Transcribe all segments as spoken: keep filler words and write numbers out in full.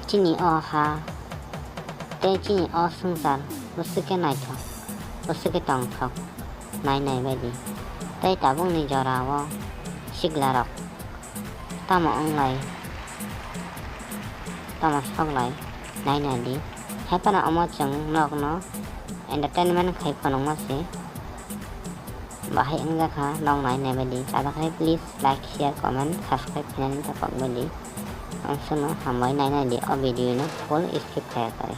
Chini o ha tei chini o swngchar bwswk khe naithok, bwswk khe tongthok nai nai baidi. Tei tabukni jora o siklarok tamo wnglai, tamo soklai nai nai di. Hai phano omo chwng nokno entertainment khai phunukma se. Bahai wngjakha nok nai nai baidi. Chajaknai please like, share, comment, subscribe khainani tapok baidi. Ang sono hambai nai nai di o video no full skip khaya kari.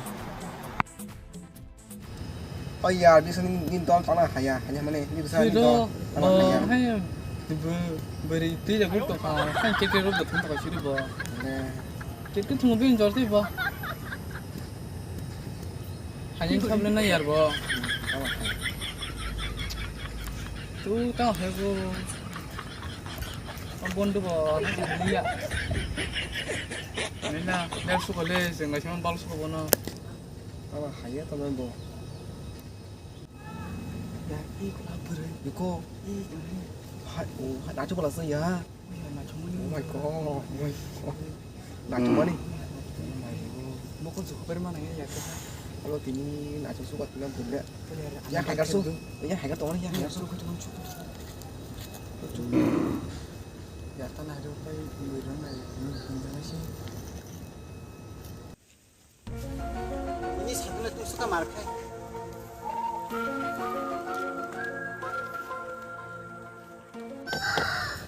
O yar, bisa ni, ni dol tana khaya, hanya mane, ni bisa ni dol tana khaya. Hai, beri twi jago to kha, hai keke ro botong to siri bo. Keke thung bin jor twi bo. Hanya khamle na yar bo. Tu ta hai bo. Bondu bo, na di ya. Nina, nel su ko le, jeng ga sima bal su ko bono. Aba haya to bo. Ya, i ko la bwrwi. Iko. I, i. Hai, o, hai, nacho bala sa ya. Oh ya, nacho mani. Oh my God, oh my God. Nacho mani. Moko juko per mana ya, ya. Alo tini nacho suka tina bulle. Ya, hai ka su. Ya, hai ka to, ya, hai ka su. Ya, ta na ro pai, ni ro na, ni ro na si. Ini satu tu suka markai.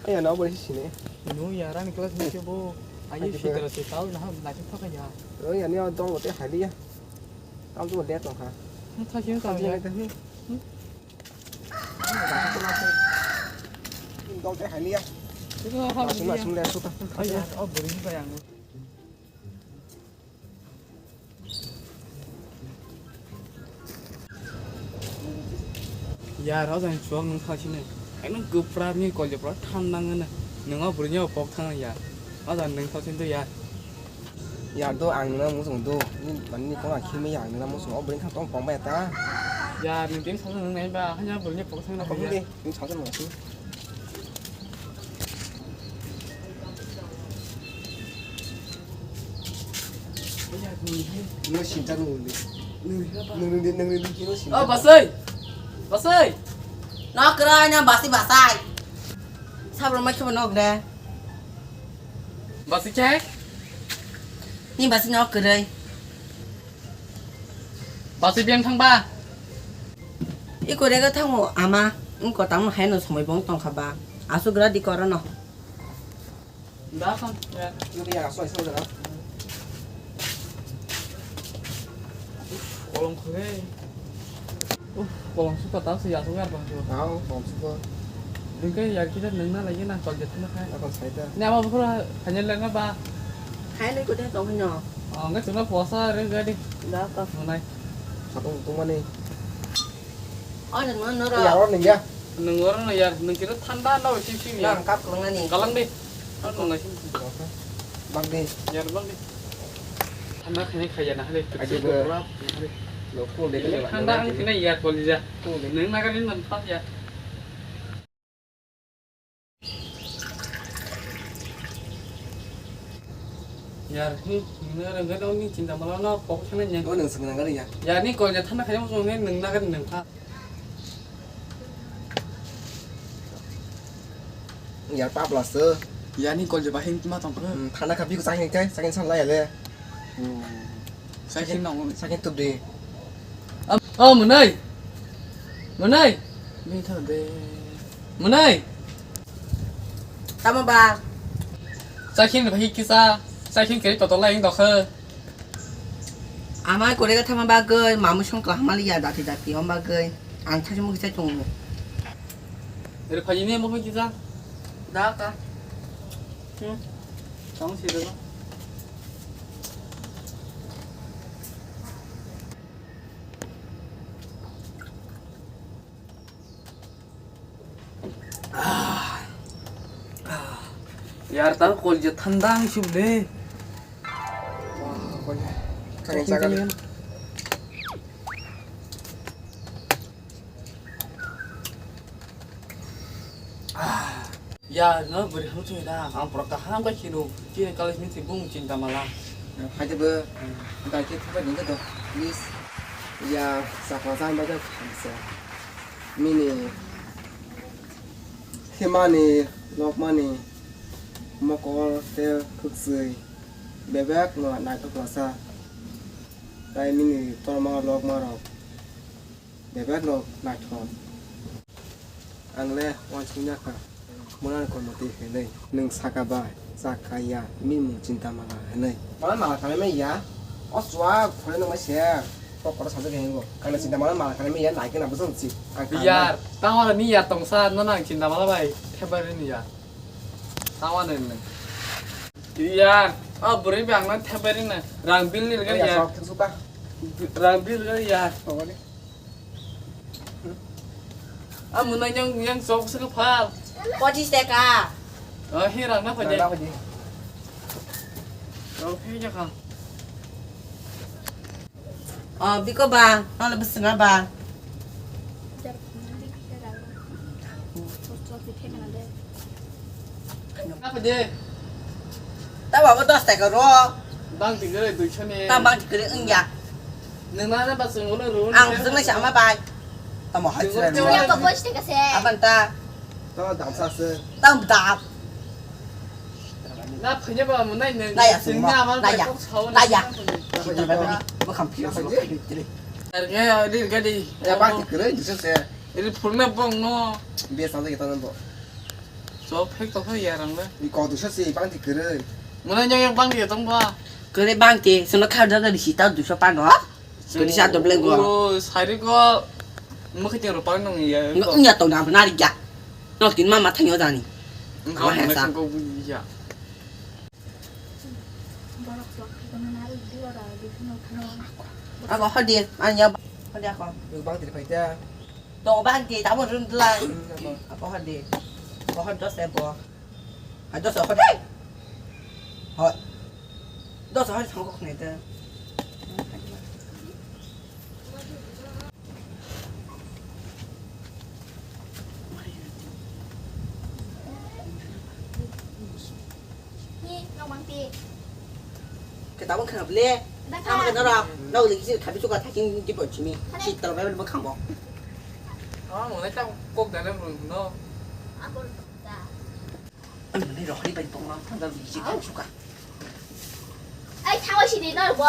Aya na bari sini. Nu ya ran kelas ni ke bo. Ayo si kelas si tahu nah, nah, kita kan ya. Oh ya, ni orang tahu teh hali ya. Tahu tu dia tahu kan. Ni tak sih tahu ya. Tahu teh hali ya. Itu apa? Masuk, masuk, masuk. Oh ya, oh, beri ni bayang. Yar, o jang chuwak nwng thang sini. Ekdom kwpra ni kolje pura thanda wngno. Nwng o bwrwini o pok thang ya. O jang nwng thang sini ya. Yar do ang nwng muchung do. Ni mani ni kona khimi ya nwng muchung o bwrwini thang tong pong bai ta. Yar, nwng tin thang nwng nai ba, hanya bwrwini pok thang na. Pok de. Nwng thang nwng sini. Nwng sinta nwng nwng nwng nwng nwng nwng sinta. Oh, basai. Basai. Nok kwrwi na basi basai. Sabro mai kheba nok le. Basi khe? Ni basi nok kwrwi. Basi biyang thangba. Iko rega thango ama. Wngko tamo haino somoi bong tongkha ba. Aswk gra di korono. Da kon. Nang ya aswk aswk da. Kolong khore. Uff, kolong suka tak sih ya suka bang suka. Tau, kolong suka. Dengke ya kita nengna lagi na kol jatuh na kai. Akon saita. Ini apa buku lah hanya lagi apa? Hai lagi kau dah tong hanya. Oh, enggak cuma puasa re gadi. Enggak apa. Mana? Satu tu mana? Oh, dan mana nora? Ya, orang ni ya. Nengor na yar, nengkira thanda na sing sing ya. Nang kap nengani. Kalang di. Ano ngasing. Bang di. Yar bang di. Thanda khani khaya na hale. Aje be. Lo cool de. Thanda ang kina ya kolija. Cool de. Neng nagarin man pas ya. Yar hi neng nagarin gado ni cinta malah na pok sana nya. Oh neng sing nagarin ya. Yar ni kolija thanda khaya mo neng nagarin neng pa. Yar pap la se. Yani kol je bahing ma tong khe. Hmm, thana kha biku sahin kai, sahin san la ya le. Hmm. Sahin nong. Sahin tup de. Oh, Munai. Munai. Ni tha de. Munai. Tamo ba. Sahin bahing kisa, sahin keri totol la ing dokhe. Amai korega thama bagwi, mamu song kaham liya dati dati, om bagwi. Ang thajmo kisa tongo. Ere phajini mo kisa. Da ka. Hmm. Tong si da. Yar, tar kolje thanda ang sibde. Wah, kolje. Kani chagal. Yar, no beri hanu chungi da. Ang pura kaham ka khinu. Chini college ni si bung chinta mala. Haide bo dai khe thubai nang khe do, please. Ya, sakma jang bai khe khamse. Mini himani, lokmani, mokol tei khwksui bebak no naithok masa. Tai mini torma lokma rok bebak no naithok. Ang le uansukya kha, mwnani kormo twi hwnwi. Nwng saka bai, chakha ya, bini mung Chinta Mala hwnwi. Mala mala khanai mai ya. O chua khore nang mai se. Kok kotor sajak hingo. Kana Chinta Mala mala khanai mai ya, nai khe na bwswng si. Ang kha Yar, tangwara ni yar tongsa, no nang Chinta Mala bai thepari ni ya. Tangwara ni. Yar, o bwrwi bai ang no thepari na. Rang bill ni rwgani ya. Sok thuk suka. Rang bill rwgani ya. Ah, mwnai yang, yang chok se phal. Pochis taka. Ah, hi rang na phaje. Rang na phaje. Rang phi ja kha. Oh, biko ba, nang le bwswng ba. Apa je? Ta babo dos taka ro. Bang tinggal dui sone. Ta bang tinggal wngya. Nang na ba sung ulo ro. Ang sung le sama bai. Tamo hai sung ulo. Ya ko bos taka se. Apan ta. Tamo dam sa se. Tam dam. Na phanya ba mo nai nang. Na ya sung mo. Na ya. Na ya. Kita ba ni. Mo kham phi. Arge, ri gadi. Ya bang tinggal dui sone. Iri phurna bong no. Bia sa kita nang bo. Chok phek tokha yarang le. I kok duiso se bangti kwrwi. Mwnai nyang yang bangti tong ba. Kwrwi bangti, sono kha da da risi ta duiso pano. Kwrwi sa doble go. O, sari go. Mukhe tero pang nong ya. Ngo nya to na na ri ya. No tin ma ma thanyo dani. Ngo Ama ma hesa. Sing ko bu ya. Abo hodi, anya hodi ako. Bangti phai ta. Tongo ba hwnkhe tabuk rwng dwlai. Hmm, abo. Abo hor di. Abo hor dos ebo. Hai dos hor di. Hoi. Dos hor thangkok khnai de. Hi, nok bangti. Khe tabuk khna ble. Da kha. Tamo khe norok. Nok le kisi khabi chuka thaking di bo chimi. Hane. Sit talo bai bo khang bo. Ah, mo na ta kok da le run no. Ako da. Ang ni rohri bai bong lang thang da kisi khabi chuka. Ai, thawa si di nor bo.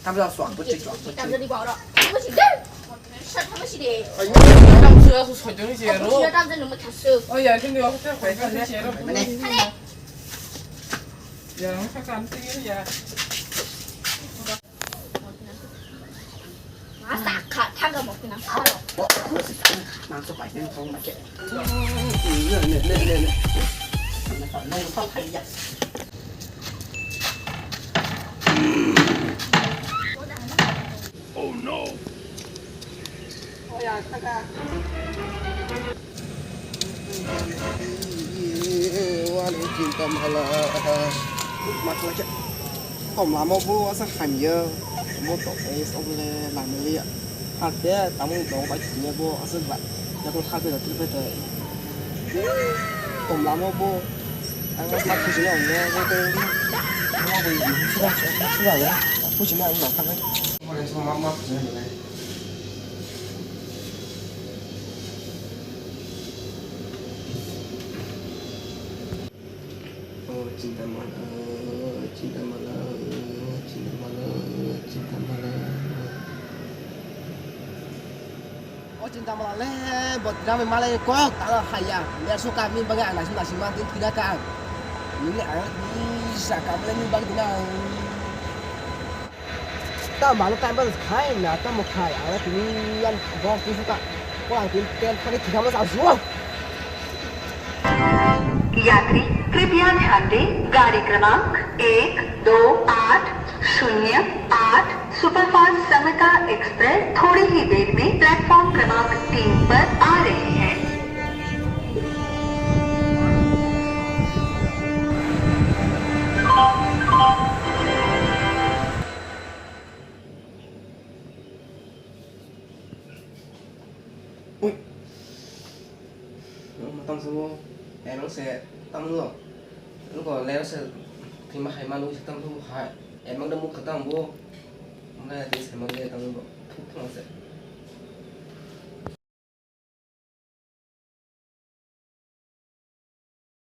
Tamjak suak bwtwi suak bwtwi. Tamjak di borok. Tamo si de. Sa tamo si de. Ayo, tamjak su sojoni si ro. Tamjak nungma thasu. Oh ya, kini aku tak kau kan si ro. Mane. Hane. Ya, ang sa kan si ya. Masa kha thangga mo kina. Mangso paisene kong make. Le le le le. Nang sa phai ya. Oh no! Wani Chinta Mala. Matla khe. Tom lama bo asa hamya. Bo to es ogle lama liya. Hate tamung tong bai kine bo asa ba. Yakul hate da tripe te. Tom lama bo. Ang sa khujina ang ne bo te. Bo bo sura sura sura. Khujina ang na thang. Mo le so ma ma khujina le. Oh, Chinta Mala, Chinta Mala, Chinta Mala, Chinta Mala. O Chinta Mala le, bo drama malai kok tala haya. Ler so kami bagai anak sing nasing mantin tidak kan. Ini anak bisa kami ni bagi dinang. Ta mano time pass khai na, tamo khai, ang tini yan bok tu suka, ko ang tin ten thani thikama sa suwa. यात्री कृपया ध्यान दें, गाड़ी क्रमांक एक दो आठ शून्य आठ सुपरफास्ट समता एक्सप्रेस थोड़ी ही देर में प्लेटफॉर्म क्रमांक तीन पर आ रही है। Ui. Ang matang sabo, erong se, tamo lo. Ang ko lero se, thima hai manu se tamo hai. Emang da mukha tang bo. Mane tei saiman de tang bo.